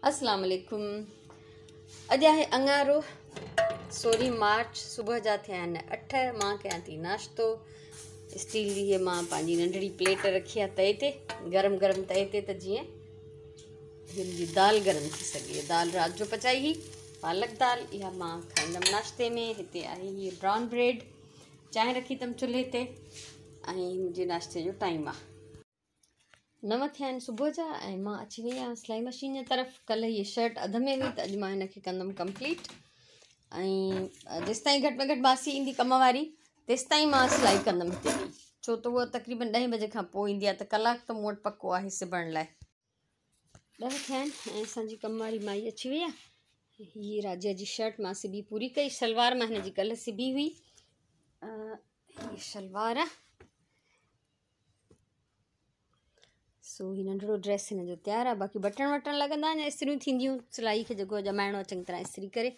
اسلام عليڪم اڄ آهي اڱارو 16 مارچ صبح جا ٿيا آهن 8. مان ڪيان ٿي ناشتو. اسٽيل جي هيء مان پنهنجي ننڍڙي پليٽ رکي آهي تئي تي، گرم گرم تئي تي، ته جيئن هن جي دال گرم ٿي سگهي. دال رات جو پچائي هئي، پالڪ دال، اها مان کائيندم ناشتي ۾. هتي آهي هيء برائون بريڊ. چانهه رکي اٿم چلهي تي ۽ منهنجي ناشتي جو ٽائيم آهي. 9 ٿيا آهن صبح جا ۽ مان اچي وئي آهيان سلائي مشين جي طرف. ڪلهه هيء شرٽ اڌ ۾ هئي ته اڄ مان هن کي ڪندم ڪمپليٽ ۽ جيستائين گهٽ ۾ گهٽ ماسي ايندي ڪم واري تيستائين مان سلائي ڪندم هتي ويهي، ڇو ته هوء تقريبن 10 بجي کان پوء ايندي آهي ته ڪلاڪ ته مون وٽ پڪو آهي سبڻ لاء. 10 ٿيا آهن ۽ اسان جي ڪم واري مائي اچي وئي آهي. هيء راجيا جي شرٽ مان سبي پوري ڪئي. شلوار مان هن جي ڪلهه سبي هئي. هيء شلوار آهي. سو هي ننڍڙو ڊريس هن جو تيار آهي. باقي بٽڻ وٽڻ لڳندا اڃا استريون ٿينديون. سلائي کي جيڪو ڄمائڻو آهي چڱي طرح استري ڪري.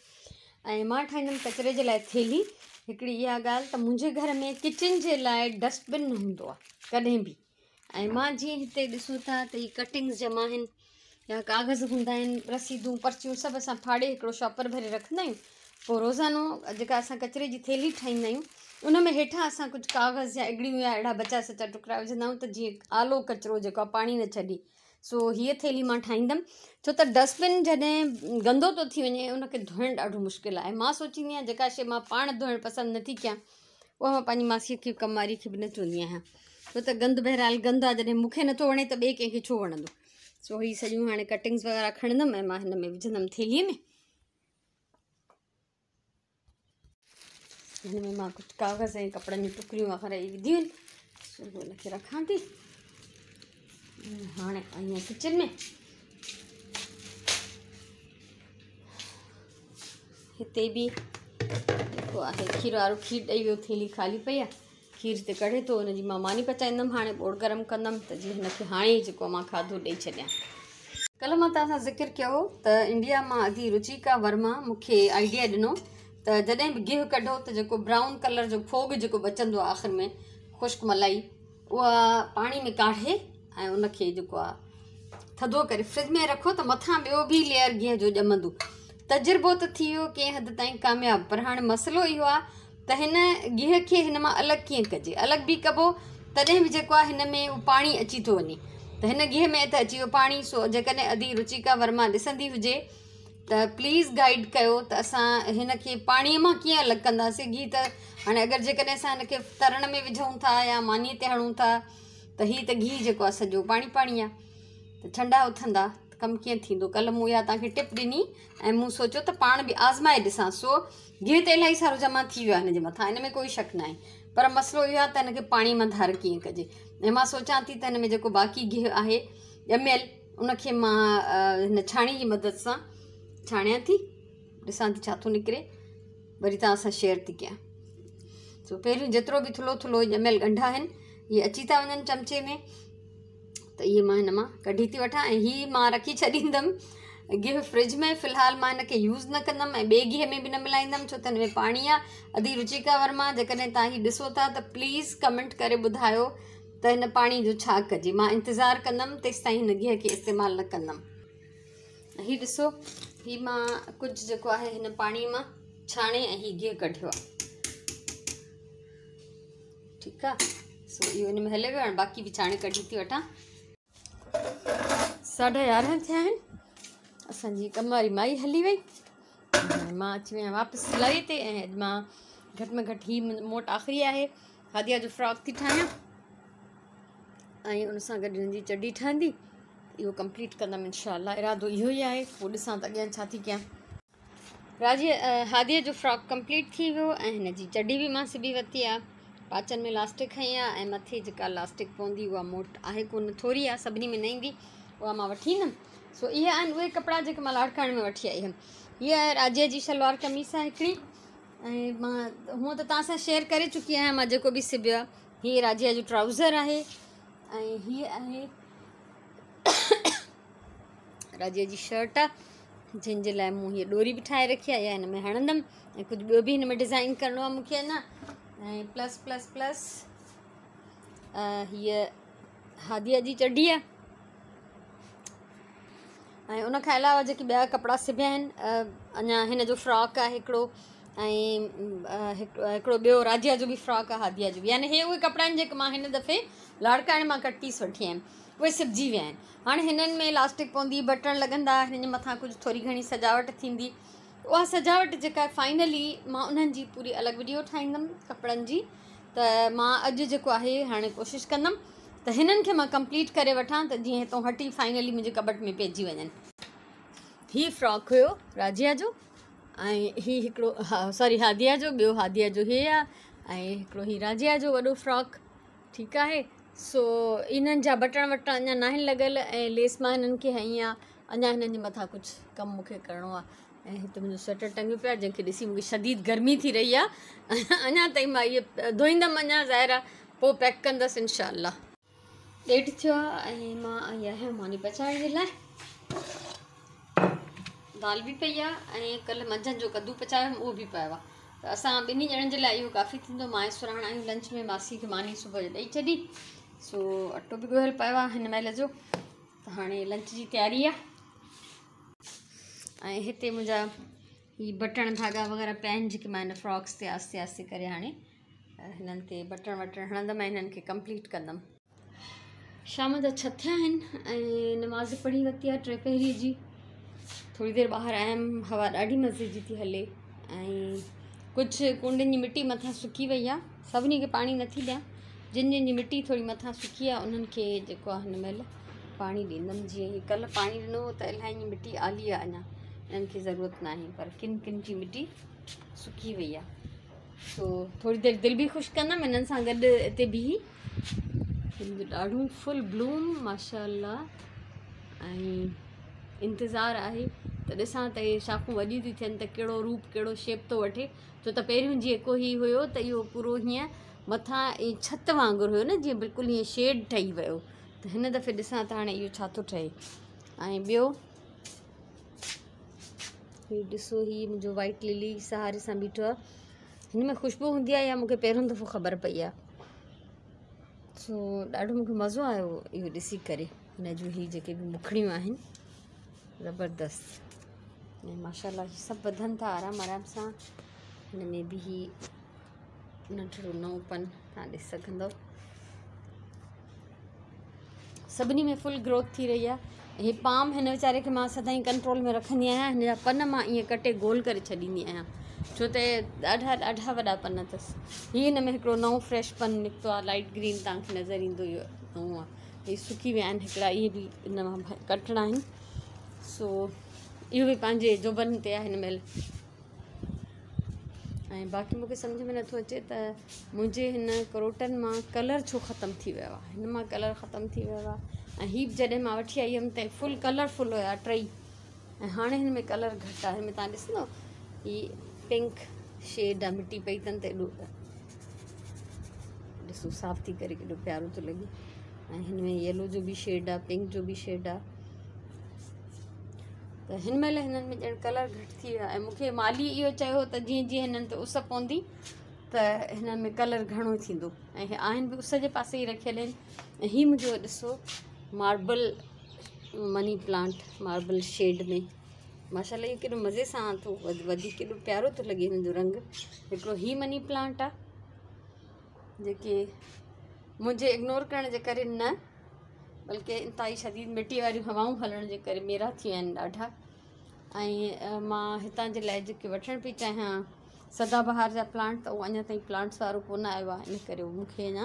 ۽ مان ٺاهيندم ڪچري جي لاء ٿيلهي. هڪڙي اها ڳالهه ته منهنجي گهر ۾ ڪچن جي لاء ڊسٽ بن نه هوندو آهي ڪڏهن به. ۽ مان جيئن هتي ڏسون ٿا ته هي ڪٽنگز جمع آهن يا ڪاغذ هوندا آهن، رسيدون پرچيون سڀ اسان ڦاڙي هڪڙو شاپر ڀري رکندا آهيون. پوء روزانو جيڪا اسان ڪچري جي ٿيلهي ٺاهيندا آهيون ان ۾ هيٺان اسان ڪجهه ڪاغذ يا اگڙيون يا اهڙا بچا سچا ٽڪرا وجهندا آهيون ته جيئن آلو ڪچرو جيڪو آهي پاڻي نه ڇڏي. سو هيء ٿيلهي مان ٺاهيندم، ڇو ته ڊسٽ بن جڏهن گندو ٿو ٿي وڃي ان کي ڌوئڻ ڏاڍو مشڪل آهي. مان سوچيندي آهيان جيڪا شيء مان پاڻ ڌوئڻ پسند نٿي ڪيان اها مان پنهنجي ماسيء کي ڪم واري کي به نه چوندي آهيان، ڇو ته گند بهرحال گند آهي، جڏهن مون کي نٿو وڻي ته ٻئي ڪنهن کي ڇو وڻندو. سو هي سڄيون هاڻي ڪٽنگز وغيره کڻندم ۽ مان هن ۾ وجهندم ٿيلهيء ۾. هن ۾ مان ڪجهه ڪاغذ ۽ ڪپڙن جون ٽڪريون وغيره اهي وڌيون آهن، سو هن کي رکان ٿي. هاڻي آئي آهيان ڪچن ۾. هتي به جيڪو آهي کير وارو کير ڏئي ويو، ٿيلهي خالي پئي آهي، کير هتي ڪڙهي ٿو، هن جي مان ماني پچائيندم. هاڻي ٻوڙ گرم ڪندم ته جيئن هن کي هاڻي ئي جيڪو مان کاڌو ڏئي ڇڏيان. ڪلهه مان توهان سان ذڪر ڪيو هو ته انڊيا مان ادي رچيڪا ورما مون کي آئيڊيا ڏنو ته جڏهن به گيهه ڪڍو ته جيڪو برائون ڪلر جو ڦوڳ جيڪو بچندو آهي آخر ۾ خشڪ ملائي، اها پاڻي ۾ ڪاڙهي ۽ ان کي جيڪو آهي ٿڌو ڪري فرج ۾ رکو ته مٿان ٻيو به ليئر گيهه جو ڄمندو. تجربو ته ٿي ويو ڪنهن حد تائين ڪامياب، پر هاڻي مسئلو اهو آهي ته هن گيهه کي هن مان الڳ ڪيئن ڪجي؟ الڳ به ڪبو تڏهن به جيڪو آهي هن ۾ اهو پاڻي اچي ٿو وڃي ته هن گيهه ۾ ته اچي ويو پاڻي. سو جيڪڏهن ادي رچيڪا ورما ڏسندي هجي ته پليز گائيڊ ڪيو ته اسان هن کي پاڻي مان ڪيئن الڳ ڪنداسين گيهه. ته هاڻي اگر جيڪڏهن اسان هن کي ترڻ ۾ وجهون ٿا يا مانيء تي هڻون ٿا ته هي ته گيهه جيڪو آهي سڄو پاڻي پاڻي آهي ته ڇنڊا اٿندا ته ڪم ڪيئن ٿيندو؟ ڪلهه مون اها توهان کي ٽپ ڏني ۽ مون سوچيو ته پاڻ به آزمائي ڏسان. سو گيهه ته الاهي سارو جمع ٿي ويو آهي هن جي مٿان، ان ۾ ڪوئي شڪ ناهي، پر مسئلو اهو آهي ته هن کي پاڻي مان ڌار ڪيئن ڪجي؟ ۽ مان سوچان ٿي ته هن ۾ جيڪو باقي گيهه آهي ڄميل ان کي مان هن ڇاڻي جي مدد سان ڇاڻيان ٿي، ڏسان ٿي ڇا ٿو نڪري، وري توهان سان شيئر ٿي ڪيان. سو پهريون جيترو به ٿلهو ٿلهو ڄميل ڳنڍا آهن اهي اچي ٿا وڃن چمچي ۾ ته اهي مان هن مان ڪڍي ٿي وٺان ۽ هي مان رکي ڇڏيندم گيهه فرج ۾. في الحال مان هن کي يوز نه ڪندم ۽ ٻئي گيهه ۾ به نه ملائيندم ڇو ته هن ۾ پاڻي آهي. ادي رچيڪا ورما جيڪڏهن توهان هي ڏسو ٿا ته پليز ڪمينٽ ڪري ٻڌايو ته هن پاڻي جو ڇا ڪجي. مان انتظار ڪندم تيستائين هن گيهه کي استعمال نه ڪندم. هي ڏسو هي مان ڪجهه جيڪو آهي هن پاڻي مان ڇاڻي ۽ هي گيهه ڪڍيو آهي. ٺيڪ آ، سو اهو هن ۾ هلي ويو. هاڻي باقي به ڇاڻي ڪڍي ٿي وٺان. 11:30 ٿيا آهن. اسان جي ڪم واري مائي هلي وئي، مان اچي وئي آهيان واپس سلائي تي. ۽ اڄ مان گهٽ ۾ گهٽ هي مون وٽ آخري آهي، هاديا جو فراڪ ٿي ٺاهيان ۽ ان سان گڏ هن جي چڊي ٺهندي. اهو ڪمپليٽ ڪندم انشاء الله، ارادو اهو ئي آهي، پوء ڏسان ته اڳيان ڇا ٿي ڪيان. راجي هاديء جو فراڪ ڪمپليٽ ٿي ويو ۽ هن جي چڊي به مان سبي ورتي آ. پاچن ۾ لاسٽڪ هنئي آ ۽ مٿي جيڪا لاسٽڪ پوندي اها مون وٽ آهي ڪونه، ٿوري آ، سڀني ۾ نه ايندي، اها مان وٺي ايندم. سو اهي آهن اهي ڪپڙا جيڪي مان لاڙڪاڻي ۾ وٺي آئي هيم. هيء راجيء جي شلوار قميص آ هڪڙي ۽ مان هونء ته توهان سان شيئر ڪري چڪي آهيان مان جيڪو به سبيو آ. هيء راجيء جو ٽرائوزر آهي ۽ هيء آهي راجيء جي شرٽ آ، جنهن جي لاء مون هيء ڏوري به ٺاهي رکي آهي، اها هن ۾ هڻندم ۽ ڪجهه ٻيو به هن ۾ ڊزائن ڪرڻو آهي مون کي اڃا. ۽ پلس پلس پلس هيء هاديا جي چڍي آهي ۽ ان کان علاوه جيڪي ٻيا ڪپڙا سبيا آهن، اڃا هن جو فراڪ آهي هڪڙو ۽ هڪڙو ٻيو راجيا جو به فراڪ آهي، هاديا جو به، يعني هي اهي ڪپڙا آهن جيڪي مان هن دفعي لاڙڪاڻي مان ڪٽ پيس وٺي آيم، اهي سبجي ويا آهن. هاڻي هنن ۾ الاسٽڪ پوندي، بٽڻ لڳندا، هنن جي مٿان ڪجهه ٿوري گهڻي سجاوٽ ٿيندي. اها سجاوٽ جيڪا فائنلي مان انهن جي پوري الڳ وڊيو ٺاهيندم ڪپڙن جي. ته مان اڄ جيڪو آهي هاڻي ڪوشش ڪندم ته هنن کي مان ڪمپليٽ ڪري وٺان ته جيئن هتون هٽي فائنلي منهنجي ڪٻٽ ۾ پئجي وڃن. هي فراڪ هيو راجيا جو ۽ هي هڪڙو سوري هاديا جو، ٻيو هاديا جو هي آ ۽ هڪڙو هي راجيا جو وڏو فراڪ. ٺيڪ آهي، سو انهن جا بٽڻ وٽڻ اڃا ناهن لڳل ۽ ليس مان هنن کي هنئي آ، اڃا هنن جي مٿان ڪجهه ڪم مونکي ڪرڻو آ. ۽ هتي منهنجو سوئيٽر ٽنگيو پيو آهي جنهن کي ڏسي مونکي شديد گرمي ٿي رهي آهي. اڃا تائين مان اهي ڌوئيندم اڃا ظاهر آهي پوء پيڪ ڪندس انشاء الله. 1:30 ٿيو آهي ۽ مان آئي آهيان ماني پچائڻ جي لاء. دال به پئي آهي ۽ ڪلهه منجهند جو ڪدو پچايو هيم اهو به پيو آهي ته اسان ٻنهي ڄڻن جي لاء اهو ڪافي ٿيندو. مان ۽ سرهاڻ آهيون لنچ ۾، ماسي کي ماني صبح جو ڏئي ڇڏي، سو اٽو به ڳوهيل پيو آهي هن مهل جو، ته هاڻي لنچ جي تياري آهي. ۽ هتي منهنجا هي بٽڻ ڌاڳا وغيره پيا آهن جيڪي مان هن فراڪس تي آهستي آهستي ڪري هاڻي هنن تي بٽڻ وٽڻ هڻندم ۽ هنن کي ڪمپليٽ ڪندم. شام جا 6 ٿيا آهن ۽ نماز پڙهي ورتي آهي ٽي پهري جي. ٿوري دير ٻاهر آيم، هوا ڏاڍي مزي جي ٿي هلي ۽ ڪجهه ڪونڊن جي مٽي مٿان سڪي وئي آهي. سڀني کي پاڻي نٿي ڏيان، جن جن جي مٽي ٿوري مٿان سڪي آهي انهن کي جيڪو آهي هن مهل پاڻي ڏيندم. جيئن هي ڪلهه پاڻي ڏنو هو ته الاهي جي مٽي آلي آهي، اڃا انهن کي ضرورت ناهي، پر ڪن ڪن جي مٽي سڪي وئي آهي. سو ٿوري دير دل به خوش ڪندم انهن سان گڏ هتي بيهي. ڏاڍو فل بلوم ماشاء الله ۽ انتظار آهي ته ڏسان ته اهي شاخون وڏيون ٿيون ٿين ته ڪهڙو روپ ڪهڙو شيپ ٿو وٺي. ڇو ته پهريون جيڪو هي هيو ته اهو پورو هيئن مٿان ڇت وانگر هيو نه، جيئن بلڪل هيئن شيڊ ٺهي ويو. ته هن دفعي ڏسان ته هاڻي اهو ڇا ٿو ٺهي. ۽ ٻيو هي ڏسو، هي منهنجو وائيٽ للي سهاري سان بيٺو آهي. هن ۾ خوشبو هوندي آهي يا مونکي پهريون دفعو خبر پئي آهي. سو ڏاڍو مونکي مزو آيو اهو ڏسي ڪري. هن جون هي جيڪي به مکڙيون آهن زبردست ۽ ماشاء الله هي سڀ وڌن ٿا آرام آرام سان. هن ۾ به هي ننڍڙو نئون پن توهان ڏسي سگهندؤ. سڀني ۾ فل گروٿ ٿي رهي آهي. هي پام هن ويچاري کي مان سدائين ڪنٽرول ۾ رکندي آهيان. هن جا پن مان ائين ڪٽي گول ڪري ڇڏيندي آهيان ڇو ته ڏاڍا ڏاڍا وڏا پن اٿس. هي هن ۾ هڪڙو نئون فريش پن نڪتو آهي، لائيٽ گرين توهان کي نظر ايندو، اهو نئون آهي. هي سڪي ويا آهن هڪڙا، اهي به هن مان ڪٽڻا آهن. سو اهو به پنهنجي جوبن تي آهي هن مهل. ۽ باقي مونکي سمجهه ۾ نٿو اچي ته منهنجي هن ڪروٽن مان ڪلر ڇو ختم ٿي ويو آهي. هن مان ڪلر ختم ٿي ويو آهي ۽ هي به جڏهن مان وٺي آئي هيم ته فل ڪلرفل هيا ٽئي، ۽ هاڻي هن ۾ ڪلر گهٽ آهي. هن ۾ توهان ڏسندو هي پنڪ شيڊ آهي، مٽي پئي اٿن ته ايڏو ڏسو صاف ٿي ڪري ڪيڏو پيارو ٿو لڳي. ۽ هن ۾ يلو جو به شيڊ آهي، پنڪ جو به شيڊ آهي. ته هن مهل هنن ۾ ڄڻ ڪلر گهٽ ٿي ويو آهي. ۽ مون کي مالي اهو چيو ته جيئن جيئن هنن تي اس پوندي ته هنن ۾ ڪلر گهڻو ٿيندو. ۽ هي آهن به اس جي پاسي ئي رکيل آهن. ۽ هي منهنجو ڏسو marble mini plant, marble shed ۾ ماشاء الله اهو ڪيڏو مزي سان ٿو وڌي، ڪيڏو پيارو ٿو لڳي هن جو رنگ. هڪڙو هي مني پلانٽ آهي جيڪي منهنجي اگنور ڪرڻ جي ڪري نه بلڪه انتهائي شديد مٽي واريون هوائون هلڻ جي ڪري ميرا ٿي ويا آهن ڏاڍا. ۽ مان هتان جي لاءِ جيڪي وٺڻ پئي چاهيان سدا بهار جا پلانٽ ته اهو اڃا تائين پلانٽس وارو ڪونه آيو آهي، ان ڪري مون کي اڃا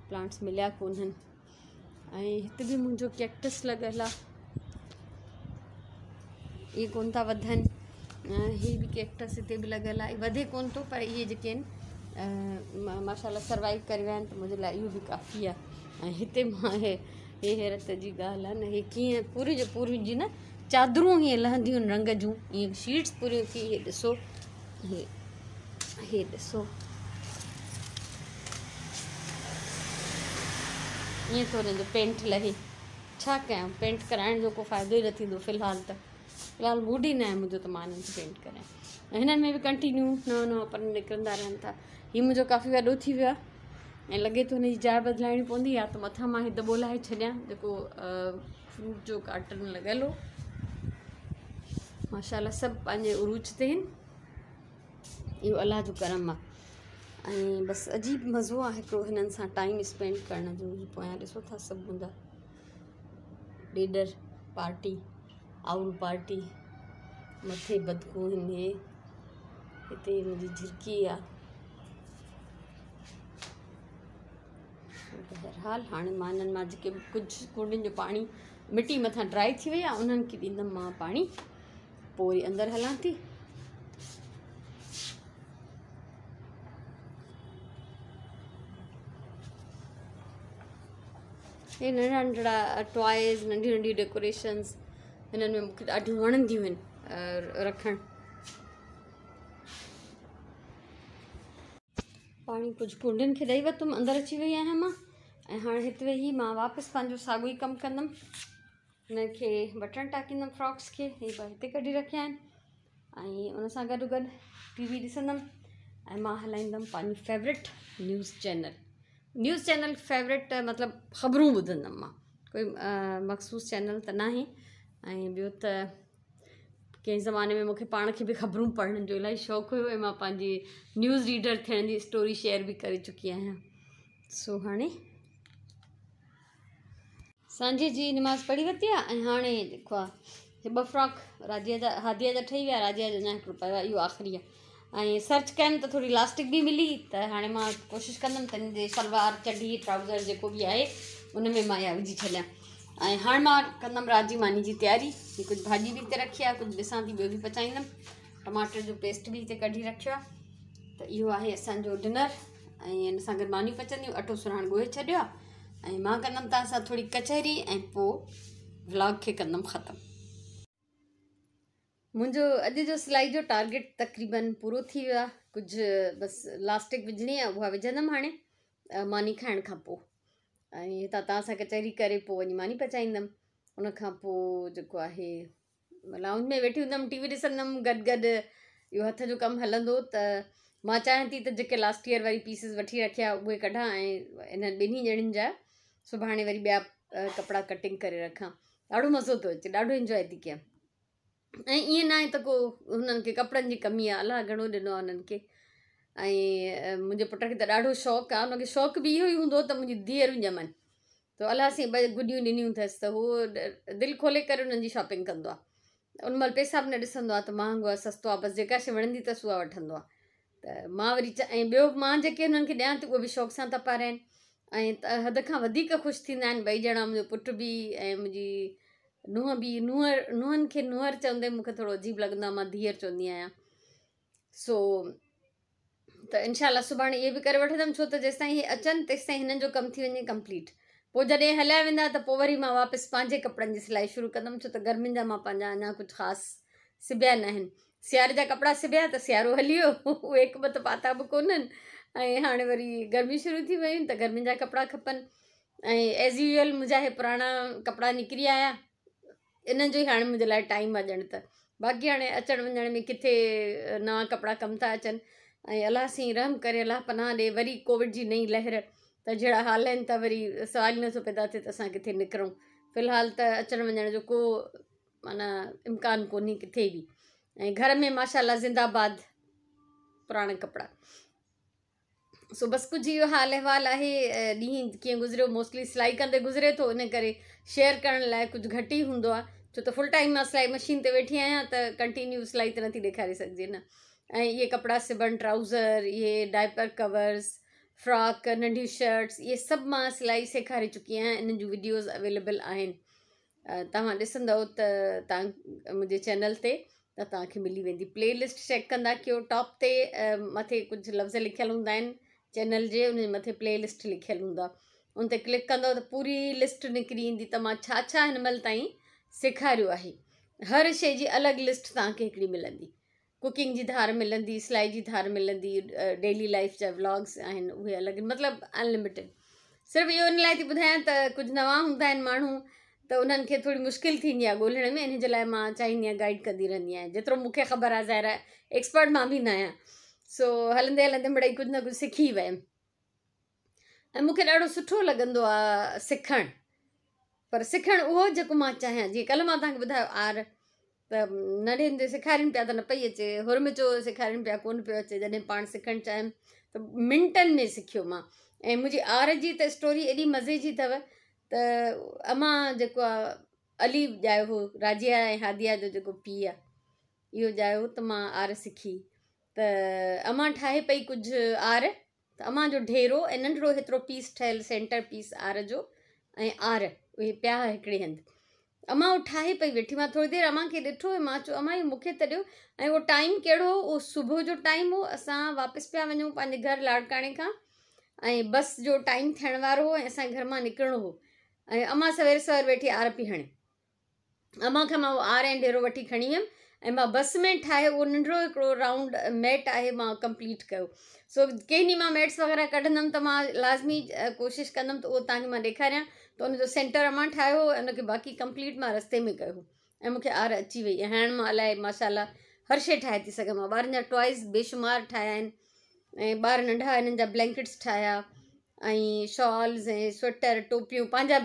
پلانٽس مليا ڪونهن. ۽ هتي به منهنجو ڪيڪٽس لڳل آهي، اهي ڪونه ٿا وڌن. هي به ڪيڪٽس هتي به لڳل آهي، وڌي ڪونه ٿو پر اهي جيڪي آهن ماشاء الله سروائيو ڪري ويا آهن ته منهنجي لاءِ اهو به ڪافي آهي. ۽ هتي مان هي حيرت جي ڳالهه آهي نه، هي ڪيئن پوريون جو پوريون جي نه چادرون هيئن لهنديون آهن رنگ جون، ائين شيٽس پوريون ٿي. هي ڏسو، هي ڏسو ائين ٿو هن جو پينٽ لهي. ڇا ڪيان، پينٽ ڪرائڻ جو ڪو فائدو ئي نه ٿيندو في الحال ته، في الحال موڊ ئي نه آهي منهنجو ته مان هنن کي پينٽ ڪرايان. ۽ هنن ۾ به ڪنٽينيو نوان نوان پن نڪرندا رهن ٿا. هي منهنجو ڪافي وڏو ٿي ويو آهي ۽ لڳي ٿو هن جي جاءِ بدلائڻي پوندي، يا ته مٿان مان هي دٻو لاهي ڇڏيان جيڪو فروٽ جو ڪارٽن لڳل هو. ماشاءالله سڀ پنهنجي عروج تي آهن. اهو الله جو ڪرم آهي ۽ بس عجيب مزو آهي هڪڙو هنن سان ٽائيم اسپينڊ ڪرڻ جو. هي پويان ڏسو ٿا سڀ منهنجا ڏيڏر پارٽي، آئول پارٽي، مٿي بدڪون آهن. هي هتي منهنجي جهرڪي آهي. بهرحال هاڻي مان انهن مان جيڪي ڪجهه ڪونڊين جو پاڻي مٽي مٿان ڊرائي ٿي وئي آهي انهن کي ڏيندم مان پاڻي، پوء وري اندر هلان ٿي. هي ننڍڙا ننڍڙا ٽوائز، ننڍيون ننڍيون ڊيڪوريشنز هنن ۾ مونکي ڏاڍيون وڻنديون آهن رکڻ. پاڻي ڪجهه ڪونڊين کي ڏئي ورتم، اندر اچي وئي آهيان مان ۽ هاڻي هت ويهي مان واپس پنهنجو ساڳيو ئي ڪم ڪندم. هن کي بٽڻ ٽاڪيندم فراڪس کي، هي ٻه هتي ڪڍي رکيا آهن ۽ ان سان گڏو گڏ ٽي وي ڏسندم ۽ مان هلائيندم پنهنجي favourite news channel. News channel favourite مطلب خبرون ٻڌندم مان، ڪوئي مخصوص چينل ته ناهي. ۽ ٻيو ته ڪنهن زماني ۾ مونکي پاڻ کي به خبرون پڙهڻ جو الاهي شوق هيو ۽ مان پنهنجي نيوز ريڊر ٿيڻ جي اسٽوري شيئر به ڪري چڪي آهيان. سو هاڻي سانجهي جي نماز پڙهي ورتي آهي ۽ هاڻي جيڪو آهي هي ٻه فراڪ راضيه جا هاديه جا ٺهي ويا، راضيه جو اڃا هڪڙو پيو آهي، اهو آخري آهي. ۽ سرچ ڪيم ته ٿوري لاسٽڪ به ملي ته هاڻي مان ڪوشش ڪندم ته هن جي شلوار چڍي ٽرائوزر جيڪو به آهي ان ۾ مان اها وجهي ڇڏيان. ۽ هاڻي مان ڪندم رات جي ماني جي تياري. هي ڪجهه ڀاڄي به هتي رکي آهي، ڪجهه ڏسان ٿي ٻيو به پچائيندم. ٽماٽر جو پيسٽ به هتي ڪڍي رکيو آهي. ته اهو آهي اسانجو ڊنر ۽ ان سان گڏ مانيون پچنديون. اٽو سرهاڻ ڳوهي ڇڏيو آهي ۽ مان ڪندم توهان سان ٿوري ڪچهري ۽ پوء ولاگ کي ڪندم ختم. منهنجو اڄ جو سلائي جو ٽارگيٽ تقريبن پورو ٿي ويو آهي. ڪجهه بس لاسٽڪ وجهڻي آهي، اها وجهندم هاڻي ماني کائڻ کان پوء. ۽ هتان توهان سان ڪچهري ڪري پوء وڃي ماني پچائيندم. ان کان پوء جيڪو آهي لائونج ۾ ويٺي هوندم، ٽي وي ڏسندم، گڏ گڏ اهو هٿ جو ڪم هلندو. ته مان چاهيان ٿي ته جيڪي لاسٽ ايئر واري پيسز وٺي رکيا اهي ڪڍان ۽ انهن ٻنهي ڄڻين جا سڀاڻي وري ٻيا ڪپڙا ڪٽنگ ڪري رکان. ڏاڍو مزو ٿو اچي، ڏاڍو انجواء ٿي ڪيان. ۽ ائين ناهي ته ڪو هنن کي ڪپڙن جي ڪمي آهي، الله گهڻو ڏنو آهي هنن کي. ۽ منهنجي پٽ کي ته ڏاڍو شوق آهي، هن کي شوق به اهو ئي هوندو ته منهنجي ڌيئرون ڄمن، ته الله سائين ٻه گڏيون ڏنيون اٿس ته هو دل کولي ڪري انهن جي شاپنگ ڪندو آهي. ان مهل پئسا به نه ڏسندو آهي ته مهانگو آهي سستو آهي، بس جيڪا شيء وڻندي اٿس اها وٺندو آهي. ته مان وري ۽ ٻيو مان جيڪي هنن کي ڏيان ٿي اهي به شوق سان ٿا پارائن ۽ حد کان وڌيڪ خوش ٿيندا آهن ٻئي ڄڻا، منهنجو پٽ به ۽ منهنجي نونهن به. نونهن کي نونهر چوندي مون کي ٿورو عجيب لڳندو آهي، مان ڌيئر چوندي آهيان. سو ته انشاء الله سڀاڻي اهي به ڪري وٺندم، ڇو ته جيستائين هي اچن تيستائين هنن جو ڪم ٿي وڃي ڪمپليٽ. پوء جڏهن هليا ويندا ته پوء وري مان واپس پنهنجي ڪپڙن جي سلائي شروع ڪندم، ڇو ته گرمين جا مان پنهنجا اڃا ڪجهه خاص سبيا ناهن. سياري جا ڪپڙا سبيا ته سيارو هلي ويو، اهي هڪ ٻه ته پاتا به ڪونهن ۽ هاڻي وري گرميون شروع ٿي ويون ته گرمين جا ڪپڙا کپن. ۽ ايز يوزل منهنجا هي پراڻا ڪپڙا نڪري آيا، انهن جو ئي هاڻي منهنجي لاء ٽائيم آهي ڄڻ ته. باقي هاڻي اچڻ وڃڻ ۾ ڪٿي نوان ڪپڙا ڪم ٿا اچن. ۽ الله سائين رحم ڪري، الله پناهه ڏي، وري ڪووڊ جي نئين لهر ته جهڙا حال آهن ته وري سوال ئي نٿو پيدا ٿئي ته اسان ڪٿي نڪرون. في الحال ته اچڻ وڃڻ جو ڪو معنيٰ امڪان ڪونهي ڪٿي به. ۽ گهر ۾ ماشاء الله زنده باد پراڻا ڪپڙا. سو بس ڪجهه اهو حال احوال آهي. ڏينهن ڪيئن گذريو موسٽلي سلائي ڪندي گذري ٿو، ان ڪري شيئر ڪرڻ لاء ڪجهه گهٽ ئي هوندو آهي، ڇو ته فل ٽائيم مان سلائي مشين تي ويٺي آهيان ته ڪنٽينيو سلائي ته نٿي ڏيکاري سگهجي نه. ۽ اهي ڪپڙا سبڻ، ٽرائوزر، اهي ڊائپر ڪورز، فراڪ، ننڍيون شرٽس، اهي سڀ مان سلائي سيکاري چڪي آهيان، انهن جون وڊيوز اويليبل آهن، توهان ڏسندؤ ته توهان منهنجي چينل تي ته توهان کي ملي ويندي. پلي لسٽ چيڪ ڪندا ڪيو، ٽاپ تي مٿي ڪجهه لفظ لکيل هوندا آهن چينل جي، ان جي مٿي پلي لسٽ لکيل هوندو آهي، ان تي ڪلڪ ڪندؤ ته پوري لسٽ نڪري ايندي ته مان ڇا ڇا هن مهل تائين سيکاريو آهي. هر شيء جي الڳ لسٽ توهان کي هڪڙي ملندي. ڪوڪنگ جي ڌار ملندي، سلائي جي ڌار ملندي، ڊيلي لائيف جا ولاگس آهن اهي الڳ، مطلب انلميٽيڊ. صرف اهو ان لاء ٿي ٻڌايان ته ڪجهه نوان هوندا آهن ماڻهو ته انهن کي ٿوري مشڪل ٿيندي آهي ڳولڻ ۾، ان جي لاء مان چاهيندي آهيان گائيڊ ڪندي رهندي آهيان جيترو مون کي خبر آهي. ظاهر آهي ايڪسپرٽ مان به نه آهيان، سو هلندي هلندي مڙئي ڪجهه نه ڪجهه سکي ويم ۽ مون کي ڏاڍو سٺو لڳندو آهي سکڻ، پر سکڻ اهو جيڪو مان چاهيان. جيئن ڪلهه مان توهان کي ٻڌايو آر ته ننڍي هوندي سيکارين پيا ته نه پئي اچي، هرمچو سيکارين پيا ڪونه پيو اچي، جڏهن پاڻ سکڻ چاهيم ته منٽن ۾ سکيو مان. ۽ منهنجي آر جي ته اسٽوري ايڏي مزي جي اٿو ته امان جيڪو آ علي ڄايو هو، راجيا ۽ هاديا جو جيڪو پيء آ اهو ڄايو ته مان آر سکي ته امان ٺاهي پئي ڪجهه آر ته امان جو ڍيرو ۽ ننڍڙو هيترو پيس ٺهيل سينٽر پيس آر جو ۽ آر اهي پيا هڪڙي هنڌ امان اهو ٺاهي پئي ويٺي. مان ٿوري دير امان کي ڏٺو ۽ مان چيو امان اهو مون کي ته ڏيو. ۽ اهو ٽائيم ڪهڙو هو، اهو صبح جو ٽائيم هو، اسان واپس پيا وڃون پنهنجي گهر لاڙڪاڻي کان ۽ بس جو ٽائيم ٿيڻ وارو هو ۽ اسان گهر مان نڪرڻو هو ۽ امان سوير سوير ويٺي آر پئي هڻي. امان کان مان اهو آر ۽ ڍيرو وٺي کڻي ويم ۽ مان بس ۾ ٺاهي اهو ننڍڙو هڪڙو رائونڊ ميٽ آهي مان ڪمپليٽ ڪيو. سو ڪنهن ڏينهن مان ميٽس وغيره ڪڍندم ته مان لازمي ڪوشش ڪندم ته اهو توهان کي مان ڏيکاريان ته ان جو سينٽر امان ٺاهيو هو ۽ ان کي باقي ڪمپليٽ مان رستي ۾ ڪيو هو ۽ مون کي آر اچي وئي ۽ هاڻ مان الائي ماشاء الله هر شيء ٺاهي ٿي سگهان. مان ٻارن جا ٽوائز بيشمار ٺاهيا آهن ۽ ٻار ننڍا انهن جا بلينڪٽس ٺاهيا ۽ شالز ۽ سوئيٽر ٽوپيون پنهنجا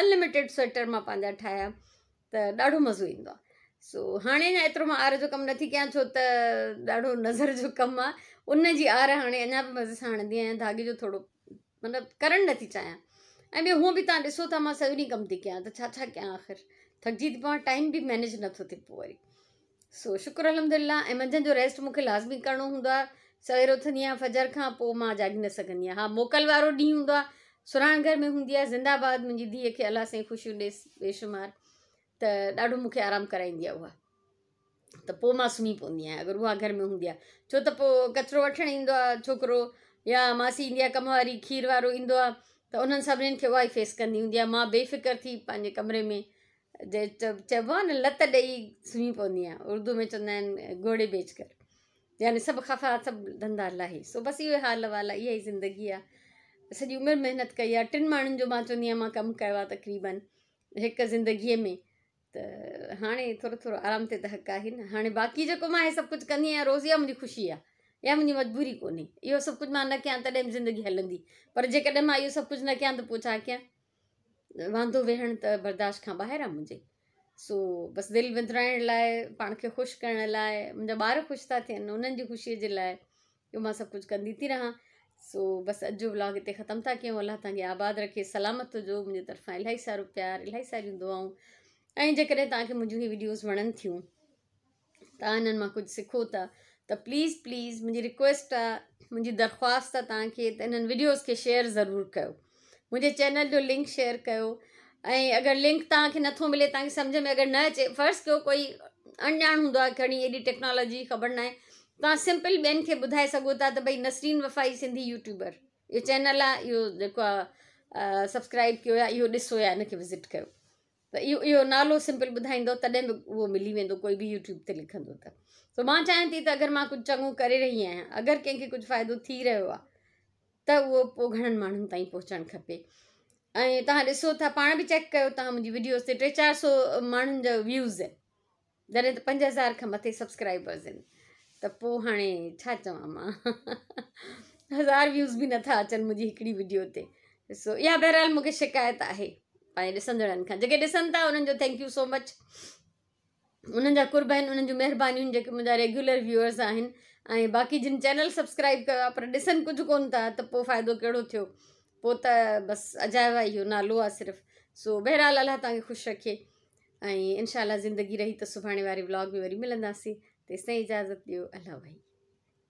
انلميٽيڊ سوئيٽر مان پنهنجا ٺاهيا ته ڏاڍو مزو ايندو آهي. سو هاڻي اڃا ايترو مان آر جو ڪم نٿي ڪيان ڇو ته ڏاڍو نظر جو ڪم آهي. ان جي آر هاڻي اڃا به مزي سان هڻندي آهيان، ڌاڳي جو ٿورو مطلب ڪرڻ نٿي چاهيان. ۽ ٻيو هونء به توهان ڏسو ٿا مان سڄو ڏينهن ڪم ٿي ڪيان ته ڇا ڇا ڪيان، آخر ٿڪجي ٿي پوان، ٽائيم به مينيج نٿو ٿئي پوء وري. سو شڪر الحمدلله. ۽ منجهند جو ريسٽ مون کي لازمي ڪرڻو هوندو آهي. سوير اٿندي آهيان فجر کان پوء مان جاڳي نه سگهندي آهيان. ها موڪل وارو ڏينهن هوندو آهي، سرهاڻ گهر ۾ هوندي آهي، زنده باد منهنجي ڌيء کي الله سائين خوشيون ڏيس بيشمار، ته ڏاڍو مون کي آرام ڪرائيندي آهي اها، ته پوء مان سمهي پوندي آهيان اگر اها گهر ۾ هوندي آهي. ڇو ته پوء ڪچرو وٺڻ ايندو آهي ڇوڪرو يا ماسي ايندي آهي ڪم واري، کير وارو ايندو آهي ته انهن سڀنين کي اها ئي فيس ڪندي هوندي آهي. مان بي فڪر ٿي پنهنجي ڪمري ۾ جي چئبو آهي نه لت ڏئي سمهي پوندي آهيان، اردو ۾ چوندا آهن گهوڙي بيچ ڪر، يعني سڀ خفا سڀ ڌنڌا لاهي. سو بس اهو حال احوال آهي، اها ئي زندگي آهي. سڄي عمر محنت ڪئي آهي، ٽن ماڻهن جو مان چوندي آهيان مان ڪم ڪيو آهي تقريبن هڪ زندگيء ۾، ته هاڻي ٿورو ٿورو آرام تي ته حق آهي نه. هاڻي باقي جيڪو مان هي سڀ ڪجهه ڪندي آهيان روز، اها منهنجي خوشي آهي، اها منهنجي مجبوري ڪونهي. اهو سڀ ڪجهه مان نه ڪيان تڏهن به زندگي هلندي، پر جيڪڏهن مان اهو سڀ ڪجهه نه ڪيان ته پوء ڇا ڪيان؟ واندو ويهڻ ته برداشت کان ٻاهر آ منهنجي. سو بس دل وندرائڻ لاء، پاڻ کي خوش ڪرڻ لاء، منهنجا ٻار خوش ٿا ٿين انهن جي خوشيء جي لاء اهو مان سڀ ڪجهه ڪندي ٿي رهان. سو بس اڄ جو ولاگ هتي ختم ٿا ڪيون. الله توهان کي آباد رکي، سلامت هجو. منهنجي طرفان الاهي سارو پيار، الاهي ساريون دعائون. ۽ جيڪڏهن توهان کي منهنجون هي وڊيوز وڻن ٿيون، توهان انهن مان ڪجهه سکو ٿا ته پليز پليز منهنجي رڪويسٽ آ، منهنجي درخواست آ توهان کي ته انهن وڊيوز کي شيئر ضرور ڪيو، منهنجي چينل جو لنڪ شيئر ڪيو. ۽ اگر لنڪ توهان کي نٿو ملي، توهان کي سمجهه ۾ اگر نه اچي، فرض ڪيو ڪوئي اڻڄاڻ هوندو آهي، کڻي ايڏي ٽيڪنالاجي خبر ناهي، توهان سمپل ٻين کي ٻڌائي سگهو ٿا ته ڀئي نسرين وفائي سنڌي يوٽيوبر اهو چينل آ، اهو جيڪو آ سبسڪرائب ڪيو يا اهو ڏسو يا ان کي وزٽ ڪيو، ته اهو نالو سمپل ٻڌائيندو تڏهن به اهو ملي ويندو ڪوئي به يوٽيوب تي لکندو ته. سو مان چاهيان ٿي ته اگر مان ڪجهه چڱو ڪري رهي آهيان، اگر ڪنهن کي ڪجهه فائدو ٿي رهيو آهي ته اهو پوء گهڻن ماڻهن تائين پهچڻ کپي. ۽ توهان ڏسو ٿا، پاڻ به چيڪ ڪيو، توهان منهنجي وڊيوز تي ٽي چار سو ماڻهن جا ويوز آهن، جڏهن ته 5000 کان مٿي سبسڪرائبرز آهن، ته پوء هاڻي ڇا چوان مان، 1000 ويوز به نٿا اچن منهنجي هڪڙي وڊيو تي. سو اها بهرحال مون کي شڪايت آهي پنهنجي ڏسندڙن کان، جيڪي ڏسن ٿا انهن جو thank you so مچ، انهن جا قرب آهن، انهن جون مهربانيون جيڪي منهنجا ريگيولر ويوئرز آهن. ۽ باقي جن چينل سبسڪرائب ڪيو آهي پر ڏسن ڪجهه ڪونه ٿا ته پوء فائدو ڪهڙو ٿيو، پوء ته بس اجايو آهي، اهو نالو آهي صرف. سو بهرحال الله توهان کي خوش رکي ۽ انشاء الله زندگي رهي ته سڀاڻي واري ولاگ ۾ وري ملنداسين، تيستائين اجازت ڏيو، الله ڀائي.